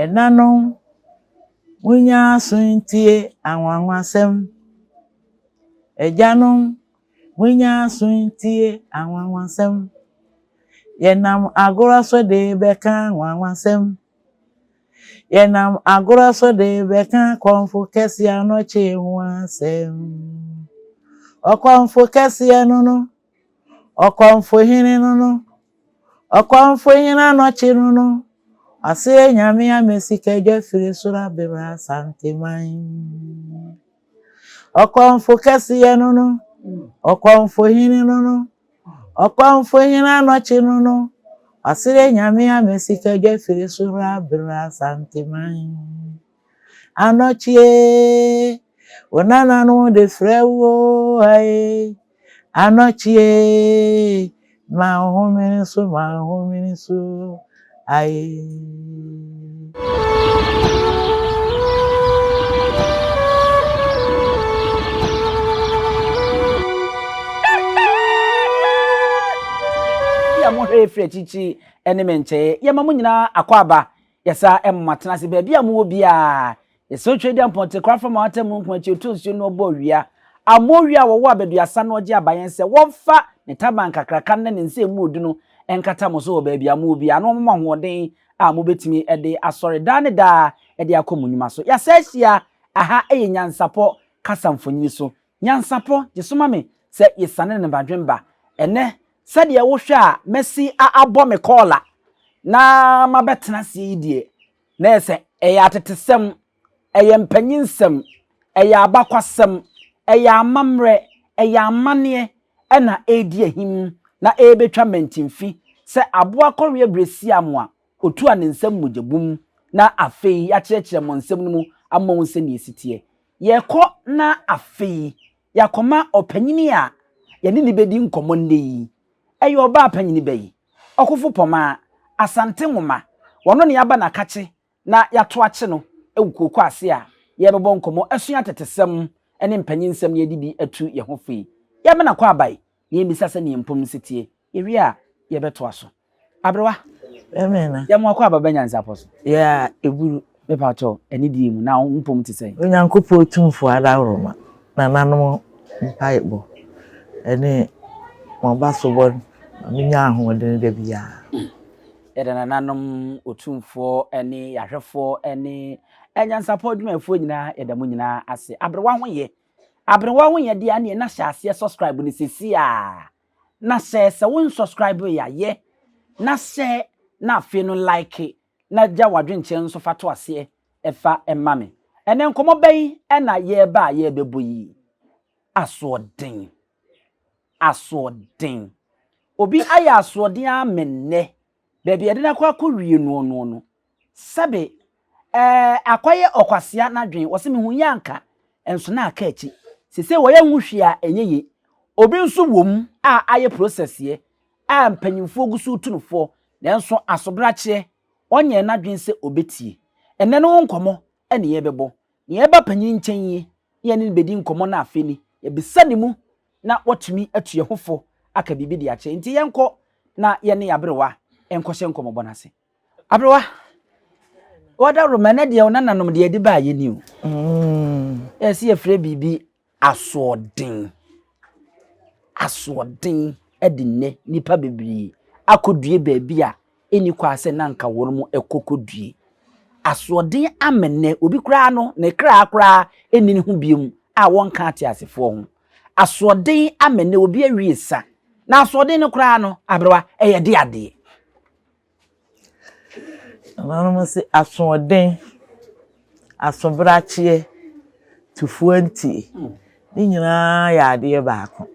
Ɛnanom, monyɛ aso ntie anwanwasɛm. Agyanom, monyɛ aso ntie anwanwasɛm. Yɛnam agorɔ so de rebɛka anwanwasɛm. Yɛnam agorɔ so de rebɛka kɔmfo kɛseɛ anɔkye ho asɛm. Ɔkɔmfo kɛseɛ no no, ɔkɔmfo hene no no, Ɔkɔmfo hene anɔkye no no, ɔse Nyame ama sikadwa firi soro abɛwura Asanteman. Ɔkɔmfo kɛseɛ no no, ɔkɔmfo hene no no, ɔkɔmfo hene anɔkye no no, ɔse Nyame ama sikadwa firi soro abɛwura Asanteman. Anɔkye, wo nananom de frɛ wo o ae. Anɔkye, ma wo homene so, ma wo homene so ae. a mohwɛ yɛ firi akyirikyiri ne me nkyɛe yɛma mo nyinaa akɔ aba Yɛsa ma atena ase baabi a mowɔ biara. Yɛsrɛ Tweaduampɔn Tekorafo ma w'atam mu nko akyi ɔtɔ nsuo na ɔbɔ owia. Ammɔ owia a wɔwɔ abaduasa na ɔgye aba yɛn sɛ wɔmfa ne taban kakraka ne ne nsa a emu odu no nkata mo so wɔ baabi a mowɔ biara na wɔmma mo ahoɔden a mobɛtumi de asɔre daa ne daa de akɔ mo nnwuma so. Yɛasa ahyia aha yɛ Nyansapɔ kasa mfonini so. Nyansapɔ, gye so ma me sɛ yesiane ne badwemba. Ɛnnɛ, sɛdeɛ wohwɛ a mɛsi abɔ me kɔɔla na mabɛtena aseɛ yi deɛ, na ɛyɛ sɛ ɛyɛ atetesɛm, ɛyɛ mpanyinsɛm, ɛyɛ abakwasɛm, ɛyɛ amammerɛ, ɛyɛ amanneɛ na ɛredi ahim na ɛrebɛtwa mantimfi sɛ aboa kɔreɛ berɛ siam a ɔtu a ne nsam mogya bum na afei yɛakyerɛkyerɛ mo nsɛm no mu ama wo sɛdeɛ ɛsi teɛ. Yɛrekɔ na afei yɛakɔma ɔpanyini a yɛne no bɛdi nkɔmmɔ nnɛ yi. Ɛyɛ ɔbaa panyini bɛ yi, Ɔkofo Pɔmaa, Asante Nwoma. Wɔno na yɛaba n'akakye na yɛato akye no wɔ kooko ase a yɛrebɛbɔ nkɔmmɔ asua atetesɛm ne mpanyinsɛm na yɛde bi atu yɛn ho fo yi. Yɛma no akwaaba yi na yɛmmisa sɛdeɛ mpom no si teɛ. Yɛwie a, yɛbɛtoa so. Aberewa. Amen. Yɛ mo akɔ aba bɛ nyansapɔ so. Yeah, eburu. Me pa kyɛw, ɛne die mu na wo mpom te sɛn? Onyankopɔn Otumfoɔ adaworoma, nananom mpaebɔ ne mo abasobɔ ma menya ahoɔden da biara. Yɛda nananom Otumfoɔ ne yɛahwɛfoɔ ne anyansapɔ adwumayɛfoɔ nyinaa yɛda mo nyinaa ase. Aberewa ho yɛ. Aberewa ho yɛ deɛ aneɛ na hyɛ aseɛ subscribe no sɛsi a. Na sɛ sɛ wo nsubscribe yɛ a yɛ na sɛ na afei no like na gya w'adwenkyerɛ nso fa to aseɛ fa ma me. Ɛnɛ nkɔmmɔ bɛn na yɛreba a yɛrebɛbɔ yi? Asoɔden. Asoɔden. Obi ayɛ asoɔden ara me nnɛ Baabi a yɛde no akɔ akɔwie noɔ noɔ no, sɛbe ɛɛ akɔyɛ ɔkwasea n'adwene, wɔse mehu yɛ anka, nso na aka akyi. Sesei wɔyɛ ho hwee a ɛnyɛ ye. Obi nso wɔ mu a ayɛ process yɛ a mpanyinfoɔ gu so retu no foɔ, nanso asobrakyeɛ, ɔnyɛɛ n'adwene sɛ ɔbɛtie. Ɛnnɛ no ho nkɔmmɔ na yɛrebɛbɔ. Nea ɛba panyin nkyɛn yi, na yɛne no bɛdi nkɔmmɔ na afei ni, yɛabisa ne mu na watumi atu yɛn ho fo aka biribi de akyerɛ. Nti yɛnkɔ na yɛne aberewa nkɔhyɛ nkɔmmɔbɔ no ase. Aberewa, wɔdaworo ma ɛnɛ deɛ wo nananom deɛ ɛde baa yɛ ni o. Yɛsɛ yɛfrɛ biribi asoɔden. Asoɔden de nnɛ nnipa bebree akɔdue baabi a ɛnni kwan sɛ na anka wɔn kɔ kɔdue. Asoɔden ama nnɛ obi koraa no ne kra koraa nni ne ho biom a wɔnka ateasefoɔ ho. Asoɔden ama nnɛ obi awie sa. Na asoɔden no koraa no, aberewa, ɛyɛ de adeɛ. Nananom se asoɔden, asobrakyeɛ, tufoɔ ntie, ne nyinaa yɛ adeɛ baako.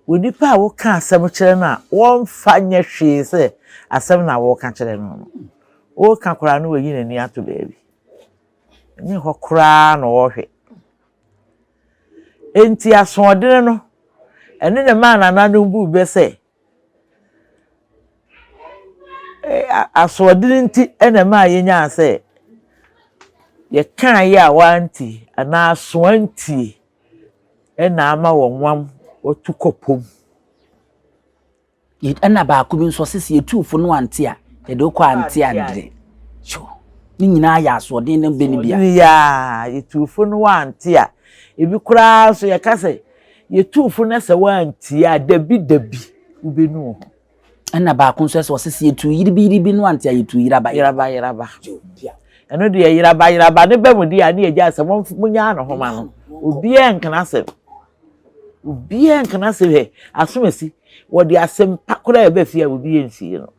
Onipa a woka asɛm kyerɛ no a wɔmfa nyɛ hwee sɛ asɛm na woreka kyerɛ no no, woreka koraa na wayi n'ani ato baabi. Ɛnyɛ hɔ koraa na ɔrehwɛ. Enti asoɔdene no, ɛno na ɛmaa nananom buu bɛ sɛ, asoɔdene nti na ɛmaa yɛnyaa sɛ yɛkaeɛ a wɔantie anaa asoa ntie. na ama wɔn wɔatu kɔ po mu. Ɛna baako bi nso ɔse sɛ yɛtu fo no ante a yɛde wokɔ ante andre. Yo, ne nyinaa yɛ asoɔden no bɛ no bia. Asoɔden yaa, yɛtuu fo no wante a, ebi koraa nso yɛka sɛ yɛtuu fo na sɛ wantie a, dabi dabi wobɛnu wo ho. Ɛna baako nso sɛ ɔsɛ sɛ yɛtu yiribi yiribi no ante a yɛtu yeraba yeraba. Yeraba. Ɛno deɛ yeraba yeraba ne ba mu deɛ a ne yɛgya sɛ monyaa ne homa no. Obiara nkena asɛm. Obiara nkena asɛm hɛ asomasi wɔde asɛm pa koraa ɛbɛ fie a obi nsie no.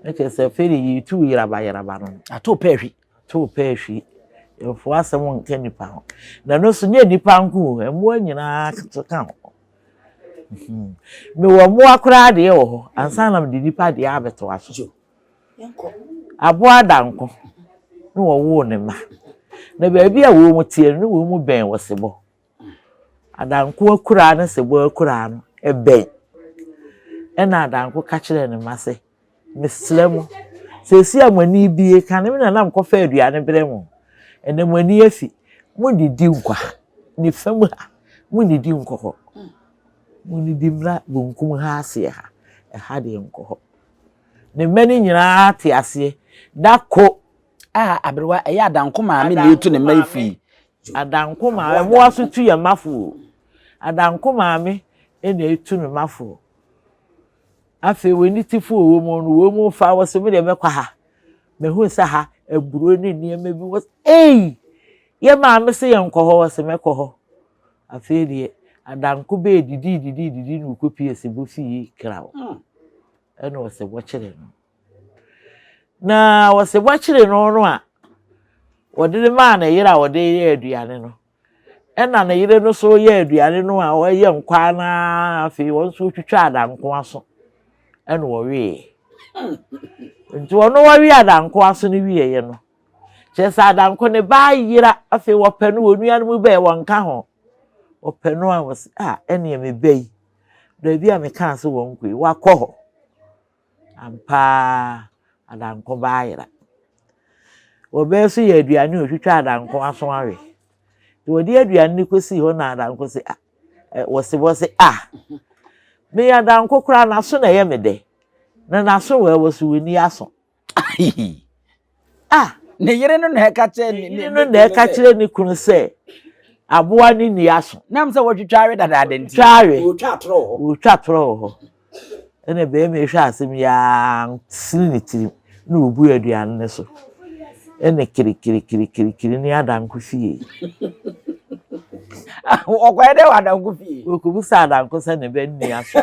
Ne kyerɛ sɛ afei de yɛtu yeraba yeraba no. Ato pɛ hwi. To pɛ hwi. Mfoa asɛm nka nipa ho. Na ɛno nso nyɛ nipa nko o, mmoa nyinaa ka ho. Mewɔ mmoa koraa deɛ wɔ hɔ ansa na mede nipa deɛ abɛtoa so. Aboa da nko na wɔwoo ne mma. Na baabi a wɔn teɛ no, na wɔn bɛn wɔ sebɔ. Adanko akuraa ne sebɔ akuraa no ɛbɛn. Ɛna Adanko ka kyerɛɛ ne mma sɛ, Mesrɛ mo, seesei a mo ani abue, kane me na na mekɔfa aduane brɛ mo. Ɛnnɛ mo ani afi, monnidi nkɔ ha, nifa mu ha, monnidi nkɔ hɔ. Monnidi mmra bonkum ha aseɛ ha, ɛha deɛ nkɔ hɔ. Ne mma no nyinaa te aseɛ. Da ko. A aberewa, ɛyɛ Adanko maame na ɛretu ne mma yi fo yi. Adanko maame, mmoa so tu yɛn mma fo o. Adanko maame na ɛretu ne mma fo. Afei w'ani te fo wɔ mu no, wɔ mu fa wɔ sɛ me deɛ mɛkɔ ha. Mehu sɛ ha aburo ne nneɛma bi wɔ ei yɛ maame sɛ yɛnkɔ hɔ wɔ sɛ mɛkɔ hɔ. Afei deɛ adanko bɛɛ didi didi didi na ɔkɔpie sebɔ fie kraw. Hmm. Ɛna ɔsebɔ kyere no. Na ɔsebɔ kyere no no a wɔde no maa ne yere a wɔde yɛ aduane no. Ɛna ne yere no nso yɛ aduane no a ɔyɛ nkwa no ara afei wɔn nso twitwa adanko aso ɛna wɔweeɛ. Nti ɔno wɔwe adanko aso no wieeɛ no, kyerɛ sɛ adanko ne ba ayera afei wɔpɛ no wɔn nuanom bɛɛ wɔnka ho. Wɔpɛ no a wɔsi a ɛneɛ me ba yi baabi a mekaa sɛ wɔnkɔ yi wakɔ hɔ. Ampa ara, adanko ba ayera. Ɔbaa nso yɛ aduane a ɔtwitwa adanko aso awe. Nti wɔde aduane no kɔsii hɔ na adanko se ah, wɔse wɔse ah, meyɛ adanko koraa n'aso na ɛyɛ me dɛ. Na n'aso wɔ ɛwɔ so wɔnni aso. Ah! Ne yere no na ɛka kyerɛ ne yere no na ɛka kyerɛ ne kunu sɛ aboa no nni aso. Nam sɛ wɔtwitwa awe dadaada nti. Wɔtwitwa awe. Wɔtwa atorɔ wɔ hɔ. Wɔtwa atorɔ wɔ hɔ. Ɛna bɛrima yi hwɛ asɛm yi ara sini ne tirim na ɔbu aduane no so. Ɛna kirikirikirikiri ne adanko fie. Ɔkɔyɛ dɛ wɔ adanko fie. Ɔkɔbisa adanko sɛ ne bɛ nni aso.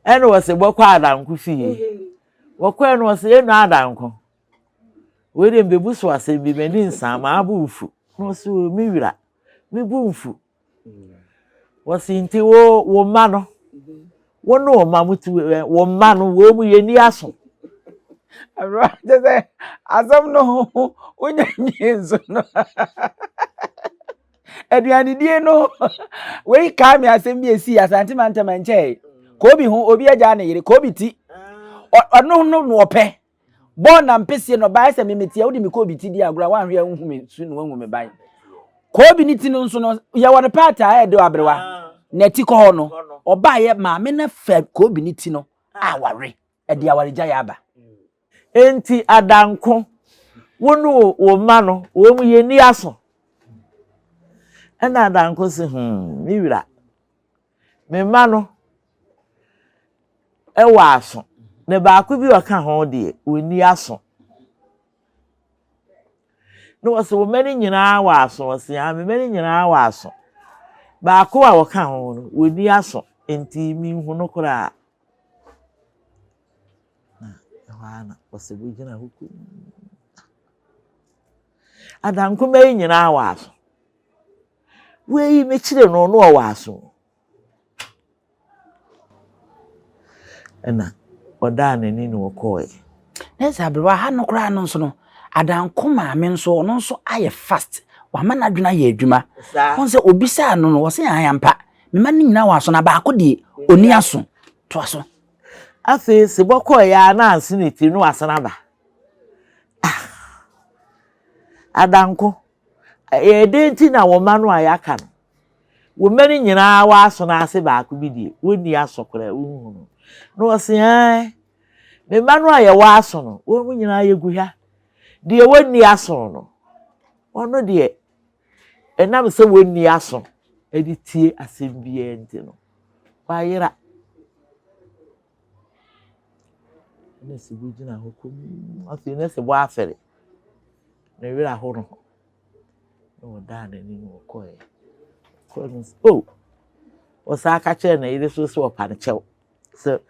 Ɛna wɔsɛ bɔkɔ adanko fie. Wɔkɔɛ no wɔsɛ yɛn nua adanko. Wei deɛ mbɛbu so asɛm bi m'ani nsa m'abo nfu. Na wɔsɛ o me wura me bo nfu. Wɔsɛ nti wo wo mma no wo ne wo mma mo ti wo mma no wɔn mu yɛn ni aso. Awura kyɛ sɛ asɛm no wonya nyie nso no. Aduanedie no wei kaa me asɛm bi esi Asante mantam nkyɛe. Kobi ho obi agya ne yere Kobi ti. Ɔno no no ɔpɛ. Bɔɔl na mpesie no ɔbaeɛ sɛ memetia wode me Kobi ti di agorɔ a wanhwɛ a nhu me su na wahu me ban. Kobi ne ti no nso no yɛwɔ no paata a ɛde aberewa. Na ti kɔ hɔ no ɔbaeɛ maame no fɛ Kobi ne ti no a ware ɛde awaregyaeɛ aba. Enti Adanko, wo ne wo mma no, wɔn mu yɛnni aso. Ɛna Adanko se, hmm, me wura, me mma no wɔ aso, na baako bi a ɔka ho deɛ, ɔnni aso. Na wɔse, wo mma no nyinaa wɔ aso? Wɔse, ah, me mma no nyinaa wɔ aso. Baako a ɔka ho no, ɔnni aso, enti menhu no koraa. Na ɛhɔ ara na ɔsɛ wogyina hɔ komm. Adankoma yi nyinaa wɔ aso. Wei mekyerɛ no no ɔwɔ aso. Ɛna ɔdaa n'ani na ɔkɔɔɛ. Na sɛ aberewa ha no koraa no nso no, adanko maame nso ɔno nso ayɛ fast. Wama n'adwene ayɛ adwuma. Wɔn sɛ obisaa no no, ɔsɛ ahan ampa. Mema no nyinaa wɔ aso na baako deɛ ɔni aso. Toa so. Afei sebɔ kɔeɛ ara na anse ne tiri na wasan aba. Ah! Adanko, ɛyɛ dɛn nti na wo mma no a yɛaka no, wo mma no nyinaa wɔ aso no ase baako bi deɛ, wɔnni aso koraa, wonhu no. Na ɔse, ɛɛ, Me mma no a yɛwɔ aso no, wɔn mu nyinaa yɛgu ha. Deɛ wɔnni aso no, ɔno deɛ, ɛnam sɛ wɔnni aso de tie asɛm biara nti no, wayera. Ɛna Sibu gyina hɔ komm. Afei na Sibu afɛre. Ne werɛ aho no ho. Na ɔdaa n'ani na ɔkɔeɛ. Ɔkɔeɛ no sɛ, oh! Ɔsan ka kyerɛɛ ne yere so sɛ ɔpa no kyɛw. Sɛ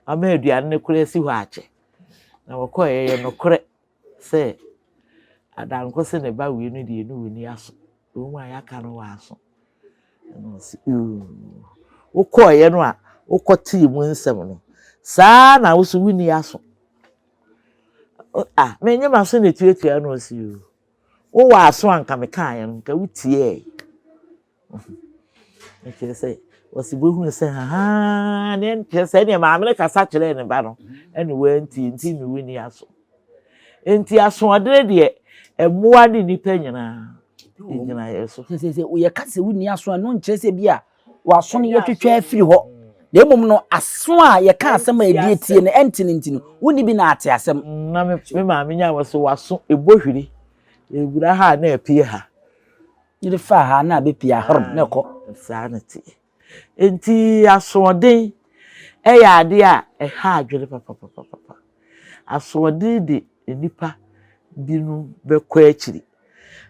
ama aduane no koraa si hɔ akyɛ. Na wɔkɔeɛ yɛ nokorɛ sɛ Adanko se ne ba wei no deɛ ne ɔnni aso. Wɔn a yɛaka no wɔ aso. Ɛna ɔse, ooh. Wokɔeɛ no a wokɔtee mu nsɛm no, saa na wo so wonni aso. Ah, menye m'aso na etuatua na ɔse, oo. Wowɔ aso a nka mekaeɛ no, nka wotieɛ. Ɛkyerɛ sɛ ɔsi bohunu sɛ haa ne kyerɛ sɛ ɛneɛ maame no kasa kyerɛɛ ne ba no ɛne wantie nti ne wonni aso. Nti asoɔdene deɛ mmoa ne nnipa nyinaa gyina yɛ so. Sɛ sɛ yɛka sɛ wonni aso a ɛno nkyerɛ sɛ bi a w'aso no yɛtwitwa afiri hɔ na mmom no aso a yɛka asɛm a ɛdi atie no ɛnte no nti no wonni bi na ate asɛm. Na me maame nya wɔ so w'aso ɛbɔ hwiri ɛwura ha na ɛpue ha. Yere fa ha na abɛpue ahorm na ɛkɔ. Saa na ɛteɛ. Enti asoɔden yɛ adeɛ a ɛha adwene papapapapa. Asoɔden de nnipa binom bɛkɔ akyiri.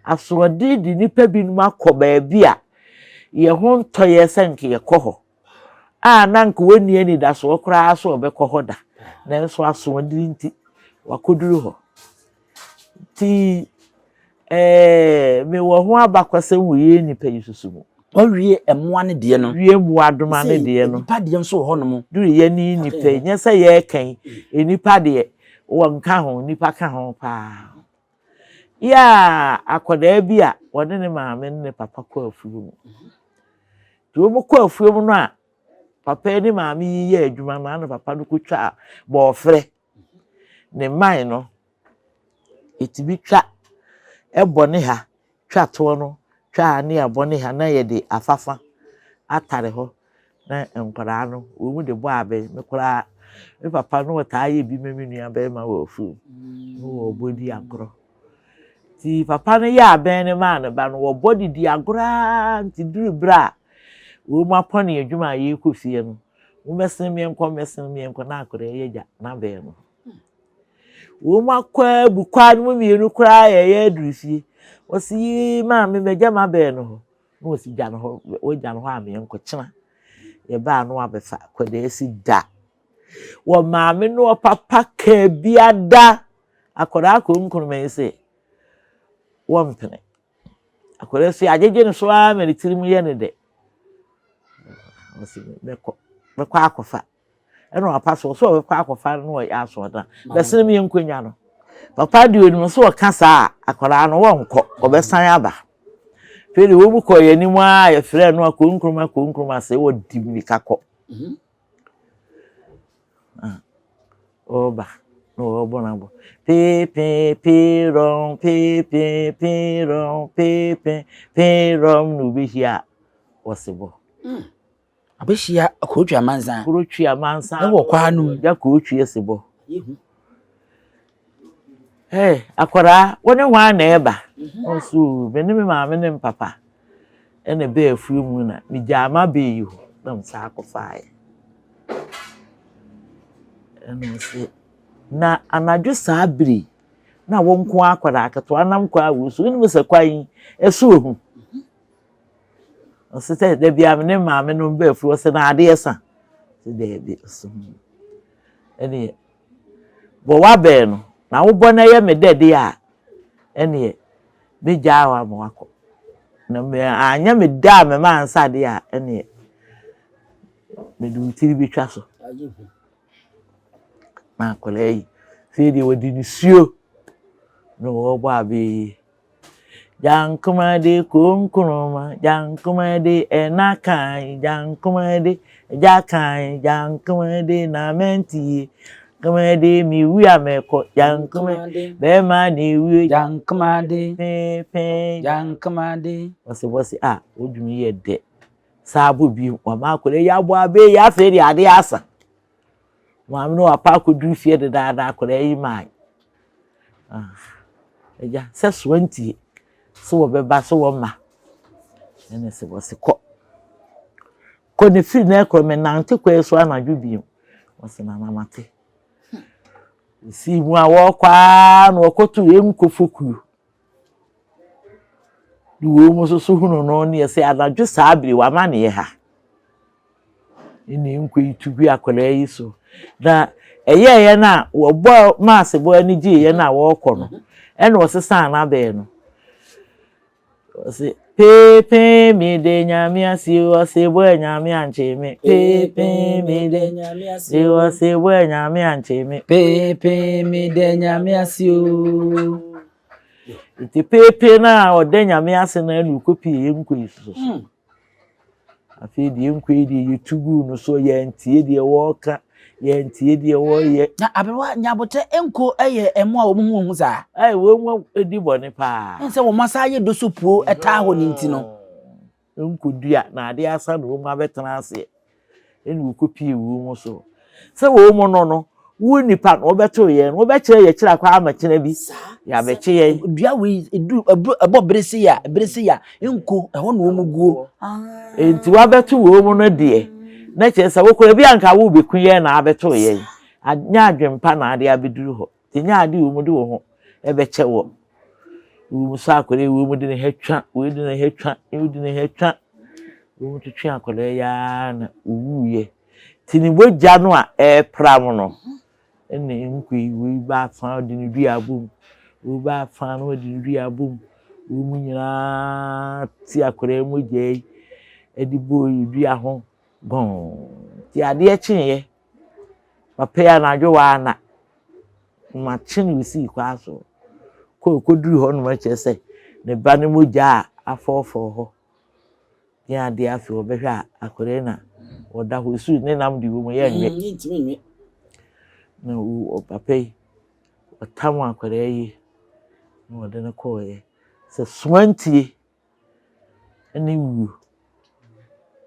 Asoɔden de nnipa binom akɔ baabi a yɛn ho ntɔ yɛn sɛ nka yɛkɔ hɔ a na nka wɔnni anidasoɔ koraa sɛ wɔbɛkɔ hɔ da. Nanso asoɔden nti, wɔakɔduru hɔ. Nti ɛɛ mewɔ ho abakɔsɛm wɔ yɛn nnipa yi soso mu. Wawie mmoa no deɛ no. Wie mmoadoma no deɛ no. Nnipa deɛ nso wɔ hɔnom. Duru yɛn ne nnipa yi, nyɛ sɛ yɛreka yi, nnipa deɛ wɔnka ho, nnipa ka ho paa. Yɛ a akwadaa bi a wɔne ne maame ne ne papa kɔ afuo mu. Nti wɔkɔ afuo mu no a, papa yi ne maame yi yɛ adwuma no, ana papa no kɔtwa bɔɔferɛ. Ne mman no, ɛtumi twa bɔ ne ha, twa toɔ no, twa ha ne abɔ ne ha na yɛde afafa atare hɔ na nkwadaa no wɔn de bɔ abɛn. Me koraa me papa no ɔtaa yɛ bi ma me nua barima wɔ afuom na wɔbɔ di agorɔ. Nti papa no yɛ abɛn no maa ne ba no wɔbɔ de di agorɔ ara nti duru berɛ a wɔn apɔne adwuma a yɛrekɔ fie no, mommɛsene meɛnkɔ mmɛsene meɛnkɔ na akwadaa yi agya n'abɛn no. Wɔn akɔ abu kwan no mu mmienu koraa yɛyɛ aduru fie. Wɔsi yii maame magya m'abɛn no hɔ. Na wɔsi gya no hɔ wɔgya no hɔ a meɛnkɔ kyena. Yɛbaa no abɛfa akwadaa si da. Wɔ maame no ɔpapa kaa bi ada. Akwadaa kɔ nkruma yi sɛ wɔmpene. Akwadaa si agyegye no so ara ma ne tirim yɛ no dɛ. Ɔsi mɛkɔ mɛkɔ akɔfa. Ɛna wapa so ɔsɛ ɔbɛkɔ akɔfa no na ɔyɛ asoɔden. Bɛsene me nkonnwa no. Papa deɛ onim sɛ ɔka saa a akwadaa no wɔnkɔ ɔbɛsan aba. Afei deɛ wɔn mu kɔɔ yɛn anim ara yɛfrɛ no akɔ nkruma kɔ nkruma sɛ wɔdi mmirika kɔ. Mhm. Ah, ɔreba na ɔrebɔ n'abɔ. Pee pee pee rɔm pee pee pee rɔm pee pee pee rɔm na obehyia ɔsebɔ. Mm. Abɛhyia Kurotwi amansan. Kurotwi amansan. Ɛwɔ kwaa no mu. Ya Kurotwi asebɔ. Hey, akwadaa, wo ne hwan na ɛba? Mhm. Ɔso, me ne me maame ne me papa ɛna ɛbɛɛ afuo mu na megyaa m'abɛ yi hɔ na mesan akɔfaeɛ. Ɛna ɔse, na anadwo saa bere yi, na wo nko ara akwadaa ketewa nam kwan a wo so, wonim sɛ kwan yi ɛso ehu. Ɔse sɛ da biara me ne maame no ba afuo, ɔse na adeɛ sa. Ɔse daabi, ɔse hmm. Ɛneɛ bɔ w'abɛn no, na wobɔ no yɛ me dɛ deɛ a, ɛneɛ mɛgyaa wo ama wakɔ. Na me anyɛ me dɛ a mema ansa deɛ a, ɛneɛ mede wo tiri bɛtwa so. Na akwadaa yi, afei deɛ wɔde nisuo na wɔrebɔ abɛ yi. Gyankomade konkroma, gyankomade ɛna kan, gyankomade ɛgya kan, gyankomade na mɛntie, gyankomade mewu a mɛkɔ, gyankomade bɛrima na ewie, gyankomade pɛɛpɛɛ, gyankomade. Wɔsi wɔsi a wodwuma yɛ dɛ saa abɔ bi wɔn akɔla yi abɔ abɛ yi afei deɛ adeɛ asa. Maame no wapa akɔduru fie dedaada akwadaa yi mae. Ah, agya, sɛ soa ntie, sɛ wɔbɛba, sɛ wɔmma. Ɛna sɛ wɔse kɔ. Kɔ ne firi na ɛkɔ, menante kwan so anadwo bio. Wɔse nana mate. Osii mu a wɔrekɔ ara na wɔkɔtoo Enkofokuo. Ne wɔn mu nso so hunu no ne yɛsɛ anadwo saa bere wama ne yɛ ha. Ɛna nkɔ yi tu gu akwadaa yi so. Na ɛyɛɛyɛ no a wɔbɔ maasebɔ ani gyeeɛ no a wɔrekɔ no, ɛna ɔsesaa n'abɛn no. Ɔse peepee me de nyame ase o, ɔse boɛ nyame ankye me. Peepee me de nyame ase o, ɔse boɛ nyame ankye me. Peepee me de nyame ase o. Nti peepee no a ɔda nyame ase no ɛna ɔkɔpie yɛ nkɔ yi so. Hmm. Afei deɛ nkɔ yi deɛ yɛtu guu no so, yɛntie deɛ wɔreka, yɛntie deɛ wɔreyɛ. Na aberewa nyabotrɛ nko yɛ mmoa a wɔn ho hu saa. Ɛɛ wɔn mu di bɔne paa. Ɛn sɛ wɔn asa ayɛ dosopuo taa hɔ ne nti no. Nko dua na adeɛ asa na wɔn abɛtena aseɛ ɛna wɔkɔpie wɔn mu so. Sɛ wɔn mu no no, wo nipa no wɔbɛto yɛn no, wɔbɛkyerɛ yɛn kyerɛ akɔ ama kyena bi, yɛabɛkye yɛn. Dua wei edu ɛbɔ ɛbɔ bere se ya bere se ya nko ɛhɔ na wɔn guo. Nti wabɛto wɔn mu no deɛ, na kyerɛ sɛ wokora ebi anka wobɛku yɛn na abɛto yɛn. Nyɛ adwempa na ade abɛduru hɔ. Nti nyɛ ade wɔn de wɔn ho ɛbɛkyɛ wɔ. Wɔn mu sɔ akwadaa yi, wɔn mu de ne ha twa, wei de ne ha twa, wei de ne ha twa. Wɔn mu twetwe akwadaa yi ara na owuiɛ. Nti ne mogya no a ɛrepram no, ɛna nkwa yi, wei ba afa ɔde ne dua abom, wei ba afa na ɔde ne dua abom. Wɔn mu nyinaa te akwadaa yi mogya yi de bɔɔ yi dua ho gɔn. Nti adeɛ kyeeɛ, papa yi anadwo waa na makye no osii kwan so. Kɔ kɔduru hɔ nom kyerɛ sɛ ne ba no mogya a afɔɔfɔɔ hɔ. Ne adeɛ afei wɔbɛhwɛ a akwadaa yi na ɔda hɔ esu ne nam de wɔ mu yɛ nwe. Ntumi nwe. Na papa yi ɔtam akwadaa yi na ɔde no kɔɔeɛ sɛ somantie ne wuo.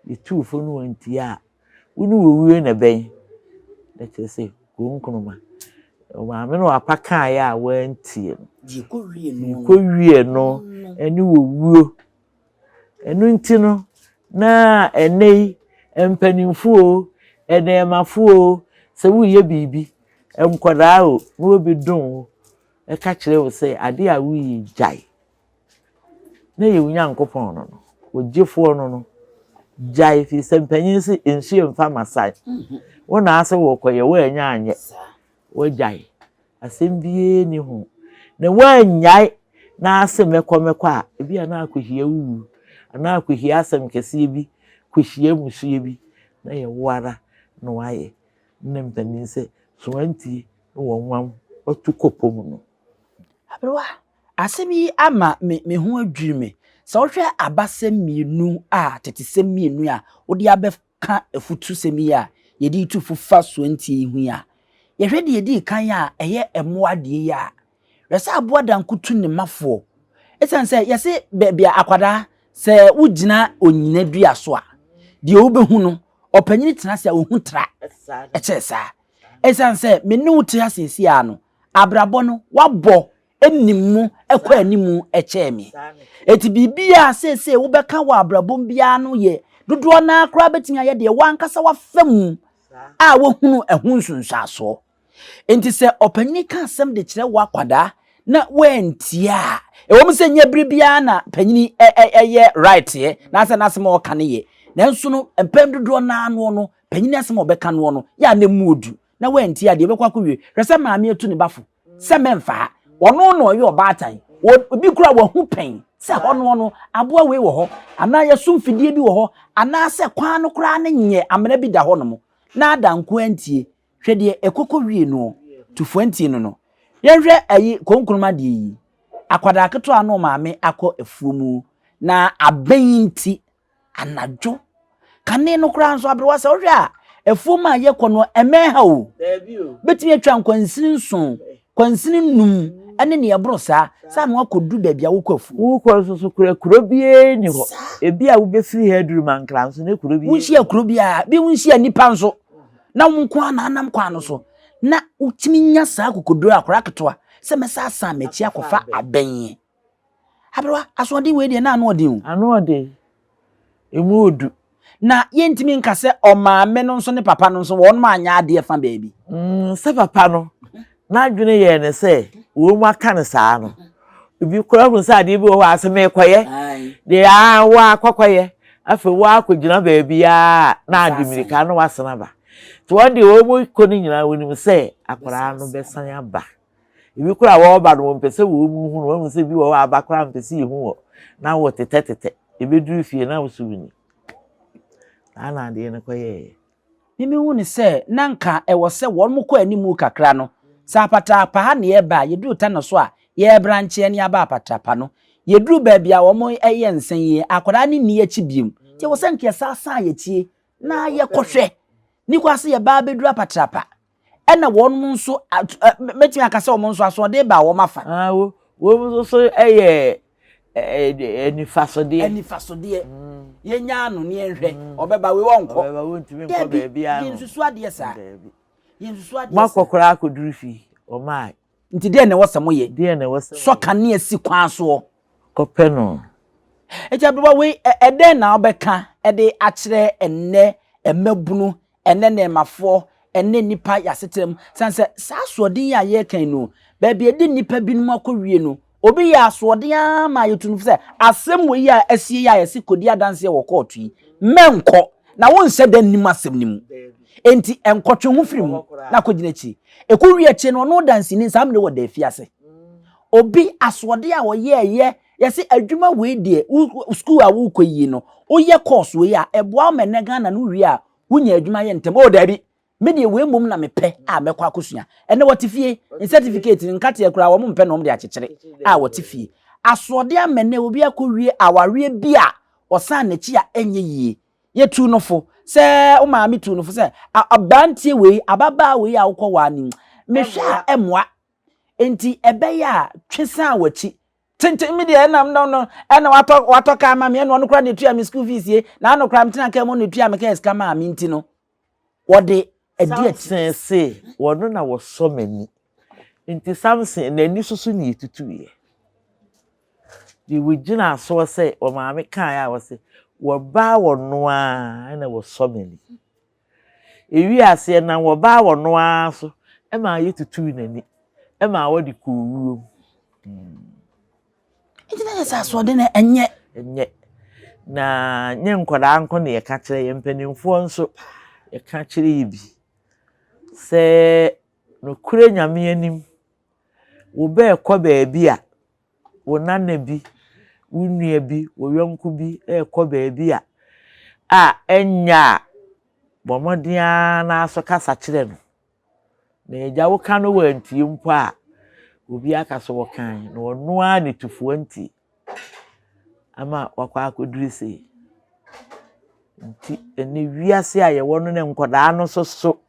Yɛtuu fo no wantie a wo ne owuo na ɛbɛn. Na kyerɛ sɛ konkonoma. Maame no apa kaeɛ a wantie no. Deɛ ɛkɔwie no. Deɛ ɛkɔwie no ne owuo. Ɛno nti no, na ɛnnɛ yi, mpanimfoɔ o, nnɛɛmafoɔ o, sɛ woreyɛ biribi, nkwadaa o, na obi dom wo, ka kyerɛ wo sɛ adeɛ a woreyɛ yi, gyae. Na ɛyɛ wo Nyankopɔn no no, wo gyefoɔ no no, gyae firi sɛ mpanyin se nsuo mfa masae. Wo na ase wɔkɔyɛ, woannya anyɛ, woagyae. Asɛm biara nni ho. Na woannyae na ase mɛkɔ mɛkɔ a, ebi a na akɔhyia wo wu, anaa akɔhyia asɛm kɛseɛ bi, kɔhyia mmusuo bi, na yɛ wo ara na woayɛ. Na mpanin sɛ, so wantie na wɔnwam watu kɔ pɔ mu no. Aberewa, asɛm yi ama me me ho adwiri me. Sɛ wohwɛ abasɛm mmienu a, tetesɛm mmienu a wode abɛ ka afutusɛm yi a yɛde retu fo fa soantie yi ho yi a, yɛhwɛ deɛ ɛdii kan a ɛyɛ mmoa deɛ yi a, hwɛ sɛ aboa danko tu ne mafoɔ. Ɛsiane sɛ yɛse baabi a akwadaa sɛ wogyina onyina dua so a, deɛ wobɛhu no, ɔpanyini tena ase a ɔhu tra ɛkyɛɛ saa. Ɛsiane sɛ me ne wo te ha seesei ara no, abrabɔ no wabɔ nim mu kɔ anim kyɛɛ me. Eti biribiara seesei wobɛka wɔ abrabɔ mu biara no yɛ dodoɔ no ara koraa bɛtumi ayɛ deɛ w'ankasa wafa mu a wahunu ɛho nsunsuansoɔ. Enti sɛ ɔpanyini ka asɛm de kyerɛ wo akwadaa na woantie a, ɛwɔ mu sɛ nyɛ bere biara na panyini ɛyɛ right yɛ, n'asɛ n'asɛm a ɔka no yɛ, nanso no mpɛn dodoɔ no ara noɔ no, panyini asɛm a ɔbɛka noɔ no yɛ a na emu odu, na woantie a deɛ ɛbɛkɔ akɔwie. Hwɛ sɛ maame atu ne ba fo sɛ mɛmfa ha. Ɔno na ɔyɛ ɔbaatan. Obi koraa wahu pɛn sɛ hɔ noɔ no aboa wei wɔ hɔ, anaa yɛso mfidie bi wɔ hɔ, anaasɛ kwan no koraa no nyɛ amena bi da hɔ nom. Na ada nko antie. Hwɛ deɛ ɛkɔkɔ wie noɔ. Tufo antie no no. Yɛnhwɛ ayi konkonoma deɛ yi. Akwadaa ketewa no maame akɔ afuo mu na abɛn nti Anadwo. Kane no koraa nso aberewa sɛ wohwɛ a afuom a yɛkɔ no ɛmɛn ha o. Bɛtumi atwa nkwansini nson, kwansini nnum ɛne nea ɛboro saa saa na wakɔdu baabi a wokɔ afuom. Wokɔ nso so kura kuro biara nni hɔ. Ebi a wobɛfiri ha aduru Mankra nso ne kuro biara. Wonhyia kuro biara, bi wonhyia nnipa nso. Na wo nko ara na anam kwan no so na wotumi nya saa akokoduro akwadaa ketewa sɛ mɛsa asan m'akyi akɔfa abɛn yi. Aberewa, asoɔden wei deɛ na ano ɔden o. Ano ɔden. Emu odu. Na yɛntumi nka sɛ ɔmaame no nso ne papa no nso wɔn anyɛ adeɛ fa baabi. Sɛ papa no n'adwene yɛɛ no sɛ wɔn mu aka no saa no, ebi koraa hu sɛ adeɛ bi wɔ hɔ a sɛ merekɔyɛ deɛ aa woakɔkɔyɛ afei woakɔgyina baabi a na ade mmirika na wasan aba. Nti wɔn deɛ wɔn mu kɔ no nyinaa wɔnim sɛ akwadaa no bɛsan aba. Ebi koraa wɔreba no wɔmpɛ sɛ wɔn mu hu no, wɔn sɛ bi wɔ hɔ a aba koraa mpɛ sɛ yɛhu wɔ na wɔtetɛtetɛ. Ebeduru fie na wo so wuni. Saa na adeɛ no kɔyɛeɛ. Me mehu no sɛ na anka ɛwɔ sɛ wɔn kɔ anim kakra no, sɛ apatrapa ha na yɛreba a, yɛduru Tano so a, yɛrebrancheɛ na yɛaba apatrapa no. Yɛduru baabi a wɔyɛ nsa yi, akwadaa no nni akyi bio. Nti ɛwɔ sɛ anka yɛsan san yɛn akyi na yɛkɔhwɛ. Ne kɔ ase yɛba abɛduru apatrapa. Ɛna wɔn nso, mɛtumi aka sɛ wɔn nso asoɔden baa wɔn afa. Ah, wɔn nso so yɛ anifasodeɛ. Anifasodeɛ. Mm. Yɛnya ano ne yɛnhwɛ. Mm. Ɔbɛba wei wɔnkɔ. Ɔbɛba wɔntumi nkɔ baabi ano. Yɛnsusu adeɛ saa. Yɛnsusu adeɛ saa. Moakɔ koraa akɔduru fie. Ɔmaa. Nti deɛ na ɛwɔ sɛ moyɛ? Deɛ na ɛwɔ sɛ Sɔ kanea si kwan soɔ. Kɔpɛ no. Enti aberewa wei, ɛdɛn na wobɛka de akyerɛ ɛnnɛ mmabunu, ɛnnɛ nnɛɛmafoɔ, ɛnnɛ nnipa yɛn asetena mu? Sane sɛ saa asoɔden yi a yɛreka yi no, baabi a ɛde nnipa binom akɔwie no, obi yɛ asoɔden ara ma yɛtu no fo sɛ, asɛm wei a asie yi a yɛse kɔdi adanseɛ wɔ kɔɔto yi, mɛnkɔ, na wonhyɛ da nnim asɛm no mu. Enti nkɔtwe ho firi mu na kɔgyina akyiri. Ɛkɔwie akyire no, ɔno danseni saa mmerɛ wɔda afiase. Obi asoɔden a ɔyɛɛyɛ, yɛse adwuma wei deɛ, sukuu a wokɔ yi no, woyɛ course wei a, ɛboa wo ma ɛnnɛ Ghana no wowie a, wonya adwuma yɛ ntɛm. Oh daabi, me deɛ wei mmom na mepɛ a mɛkɔ akɔsua. Ɛnnɛ wɔte fie, ne certificate no nkateɛ koraa wɔn mpɛ na wɔn de akyekyere a wɔte fie. Asoɔden ama ɛnnɛ obi akɔwie awareɛ bi a ɔsan n'akyi a ɛnyɛ yie. Yɛtuu no fo sɛ, wo maame tuu no fo sɛ, aberanteɛ wei, ababaa wei a wokɔwaa no yi, mehwɛ a ɛmmoa. Enti ɛbɛyɛ a twe san w'akyi. Tenten me deɛ ɛna no no ɛna watɔ watɔ kaa ma me ɛna ɔno koraa na etua me school fees ye na ano koraa metena kaa mu na etua me kaa sika maa me nti no wɔde ɛdi akyi. Samson se wɔno na wɔsɔ m'ani nti Samson n'ani soso na etutuiɛ. Deɛ wɔgyina soɔ sɛ wɔ maame kaeɛ a wɔse wɔbaa wɔno ara na wɔsɔ m'ani. Ewie aseɛ nam wɔbaa wɔno ara so ma yɛtutuu n'ani ma wɔde kɔɔ wuo mu. Nti na yɛ sɛ asoɔden no ɛnyɛ. Ɛnyɛ. Na nyɛ nkwadaa nko na yɛka kyerɛ yɛn mpanimfoɔ nso yɛka kyerɛ yɛ bi sɛ nokorɛ Nyame anim Wobɛkɔ baabi a, wo nana bi, wo nua bi, wo yɔnko bi rekɔ baabi a, a ɛnyɛ a, bɔ mmɔden ara na so kasa kyerɛ no. Na agya woka no wantie mpo a, obi aka sɛ wɔkae na ɔno ara ne tufoɔ nti ama wakɔ akɔduru sei. Nti ɛnɛ wiase a yɛwɔ no ne nkwadaa no nso so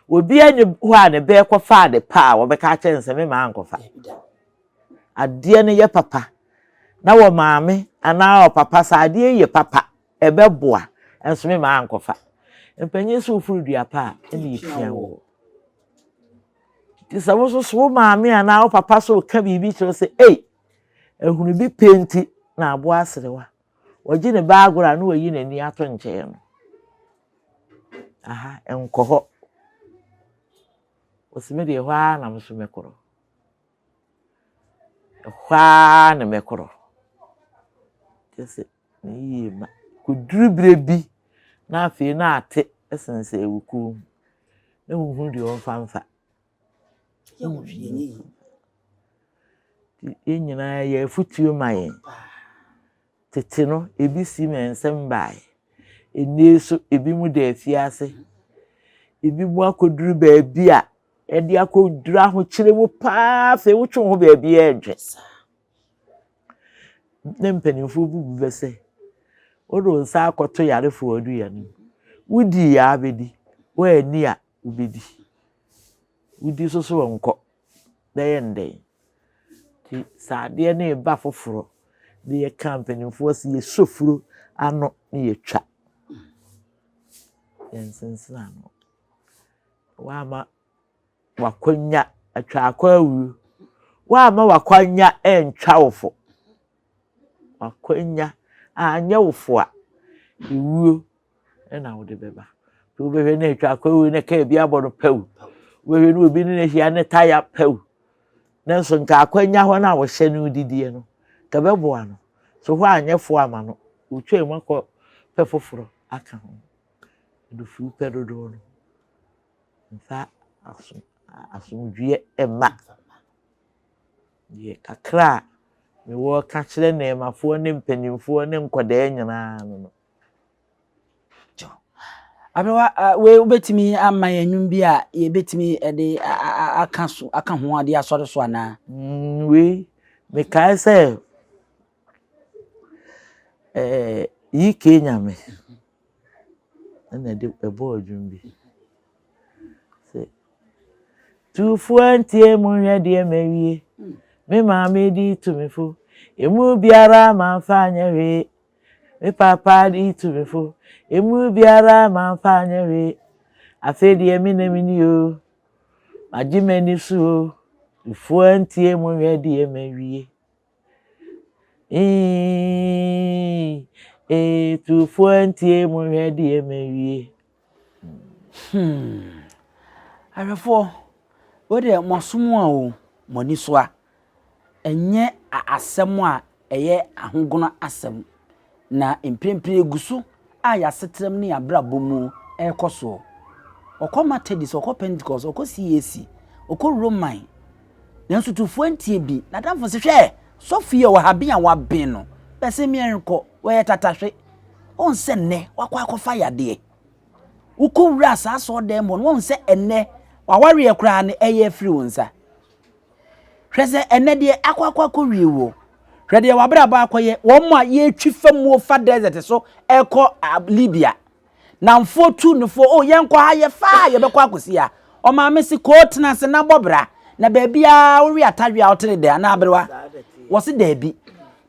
Obiara nni hɔ a ne bɛ kɔfa ade pa a wɔbɛka akyerɛ no sɛ me maa nkɔfa. Adeɛ no yɛ papa na wɔ maame anaa ɔpapa sɛ adeɛ yi yɛ papa ɛbɛboa nso me maa nkɔfa. Mpanyin sɛ woforo dua pa a ɛna epia wɔ. Nti sɛ wo nso so wo maame anaa wo papa so ka biribi kyerɛ sɛ ei ehunu bi pɛ nti na aboa aserewa. Wɔgye ne ba agorɔ a na wayi n'ani ato nkyɛn no. Aha, nkɔ hɔ. Ɔsi me deɛ ɛhɔ ara na me nso mɛkorɔ. Ɛhɔ ara na mɛkorɔ. Kyerɛ sɛ ne yie ma. Kɔduru berɛ bi na afei na ate sensɛn wo kɔn mu. Na wohunu deɛ ɔmfa mfa. Yɛn nyinaa yɛ afutuo ma yɛn. Tete no, ebi si ma nsɛm baeɛ. Ɛnnɛ yi nso, ebinom da afiase. Ebinom akɔduru baabi a ɛde akɔduru ahokyere mu pa ara afei wotwe wo ho baabi a ɛdwe. Ne mpanimfoɔ bu bu bɛ sɛ, wode wo nsa akɔto yarefoɔ aduane mu. Wodii a abɛdi, woanni a wobɛdi. Wodi nso so nkɔ. Bɛyɛ no dɛn? Nti sɛ adeɛ no reba foforɔ na yɛka mpanimfoɔ sɛ yɛsɔ furo ano na yɛtwa. Yɛnsensene ano. Woamma w'akwanya atwa akɔ awuo. Woamma w'akwanya antwa wo fo. W'akwanya anyɛ wo fo a, ewuo na wode bɛba. Nti wobɛhwɛ na atwa akɔ awuo na kaa bi abɔ no pɛw. Wobɛhwɛ na obi ne no ahyia ne taya pɛw. Nanso nka akwanya hɔ no a wɔhyɛ no didiɛ no, nka ɛbɛboa no. So hɔ anyɛ fo ama no, wotwaa mu akɔ pɛ foforɔ aka ho. Adufuw pɛ dodoɔ no mfa asom asomdwoeɛ mma. Deɛ kakra a mewɔ ka kyerɛ nnɛɛmafoɔ ne mpanimfoɔ ne nkwadaa nyinaa no no. Aberewa, wei wobɛtumi ama yɛn nnwom bi a yɛbɛtumi de aka so aka ho ade asɔre so anaa? Mm, wei mekae sɛ ɛɛ Yike Nyame ɛna ɛde ɛbɔɔ dwom bi sɛ tufoɔ ntie mu nhwɛ deɛ mawie me maame di tumi fo emu biara mamfa anyɛ hwee me papa di tumi fo emu biara mamfa anyɛ hwee afei deɛ me na meni o magye m'ani so o tufoɔ ntie mu nhwɛ deɛ mawie Eeii tufoɔ ntie mo hwɛ deɛ mawie. Hmm. Ahwɛfoɔ, wei deɛ mo aso mu a o, mo ani so a, ɛnyɛ asɛm a ɛyɛ ahogono asɛm. Na mprempren egu so a yɛn asetram ne yɛn abrabɔ mu rekɔ soɔ. Ɔkɔ Methodist, ɔkɔ Pentecost, ɔkɔ CAC, ɔkɔ Roman. Nanso Tufoɔ antie bi. N'adamfo se, hwɛ, sɔfo yi a ɔwɔ ha ben a waben no, bɛse meɛ nkɔ, wɔyɛ tatahwe. Wohu sɛ nnɛ wakɔ akɔfa yadeɛ. Wokɔ wura saa asɔɔdan mu hɔ no, wohu sɛ ɛnnɛ wawareɛ koraa no ɛyɛ afiri wo nsa. Hwɛ sɛ ɛnnɛ deɛ akɔ akɔ akɔwie woɔ. Hwɛ deɛ w'abrabɔ akɔyɛ. Wɔn a yɛretwi fa muo fa desert so ɛrekɔ Libya. Namfoɔ tu no foɔ, oh yɛnkɔ ha yɛfa a yɛbɛkɔ akɔsi ha. Ɔmaame se koo tena ase na bɔ bra. Na baabiara wowe atadwe a wotere dɛ anaa aberewa? Wɔse daabi.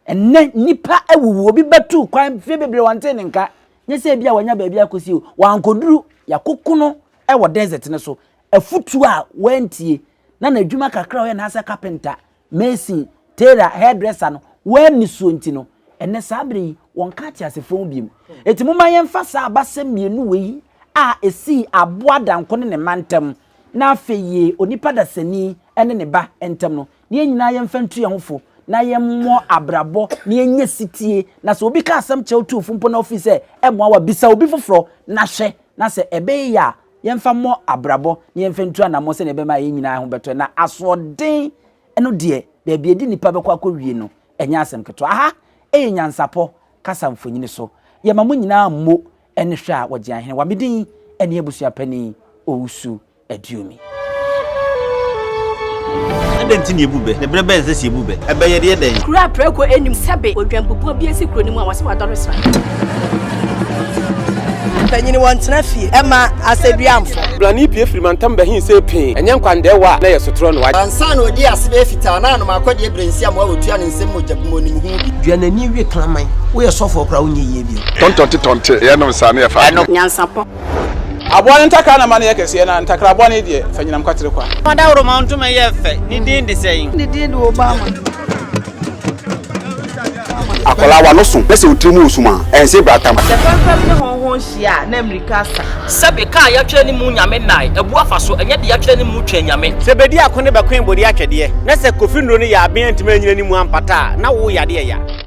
Ɛnnɛ nnipa awuwu, obi bɛtu kwan mfeɛ bebree wɔntee ne nka. Nyɛ sɛ ebia wanya baabi akɔsi o, wankɔduru, yɛakoko no wɔ desert no so. Afutuo a wantie, na n'adwuma kakra a ɔyɛ n'asɛ carpenter, mason, tailor, hairdresser no, wanni soɔ nti no, ɛnnɛ saa berɛ yi, wɔnka ateasefoɔ ho bio. Enti momma yɛmfa saa abasɛm mmienu wei a ɛsii aboa danko ne ne mma ntam, na afei yie onipa dasani ne ne ba ntam no, na yɛn nyinaa yɛmfa ntu yɛn ho fo, na yɛmmɔ abrabɔ, na yɛnyɛ setie, na sɛ obi ka asɛm kyerɛ wo tu wo fo mpo na wofii sɛ ɛmmoa wo a, bisa obi foforɔ na hwɛ, na sɛ ɛbɛyɛ yie a, Yɛmfa mmɔ abrabɔ na yɛmfa ntu anammɔn sɛnea ɛbɛma yɛn nyinaa ho bɛtɔ yɛn. Na asoɔden no deɛ, baabi a ɛde nnipa bɛkɔ akɔwie no, ɛnyɛ asɛm ketewa. Aha yɛ nyansapɔ kasa mfonini so. Yɛma mo nyinaa mmo ne hwɛ a wɔgye ahenewa. Me din ne Abusuapanin Owusu Aduomi. Adɛn nti na yɛbu bɛ? Na berɛ bɛn na ɛsɛ sɛ yɛbu bɛ? Ɛbɛ yɛde yɛ dɛn? Kuro a prako nnim sɛbe odwanbubuo bi asi kuro no mu a wɔse wadɔre sra. Mpanyin wɔntena fie ɛma asɛduamfo. Blani pue firi mantam bɛhe see pee, ɛnyɛ nkwandɛɛwa a na ɛyɛ sotorɔ no. Ansa na ɔdii ase bɛyɛ fitaa na anom akɔdeɛ berɛ nsi amoa wɔtua ne nsam mogya bi mu ɔnim ho bi. Dua n'ani we kraman. Woyɛ sɔfoɔ koraa wonyɛ yie bio. Tɔntɔnte tɔnte yɛnom saa ne yɛfa adwene. Nyansapɔ. Aboa no ntakra na ma no yɛ kɛseɛ, na ntakra bɔne deɛ, fa nyinam kwatere kwa. Ɔdawuroma ntoma yɛ fɛ. Ne din de sɛn? Ne din de Obama. Akwadaa w'ano so na sɛ wo tiri mu wɔ sum a, ɛnse bratam. Sɛ fɛmfɛm ne hɔnhɔn hyia a, na mmirika asa. Sɛbe ka a yɛatwerɛ ne mu Nyame nnae, abu afa so, ɛnyɛ deɛ yɛatwerɛ ne mu Twɛn Nyame. Sɛ bedi ako ne bɛkoe bode atwɛdeɛ, na sɛ Kofi nnuro no yɛ aben antumi anyina ne mu ampata a, na wo yadeɛ ya.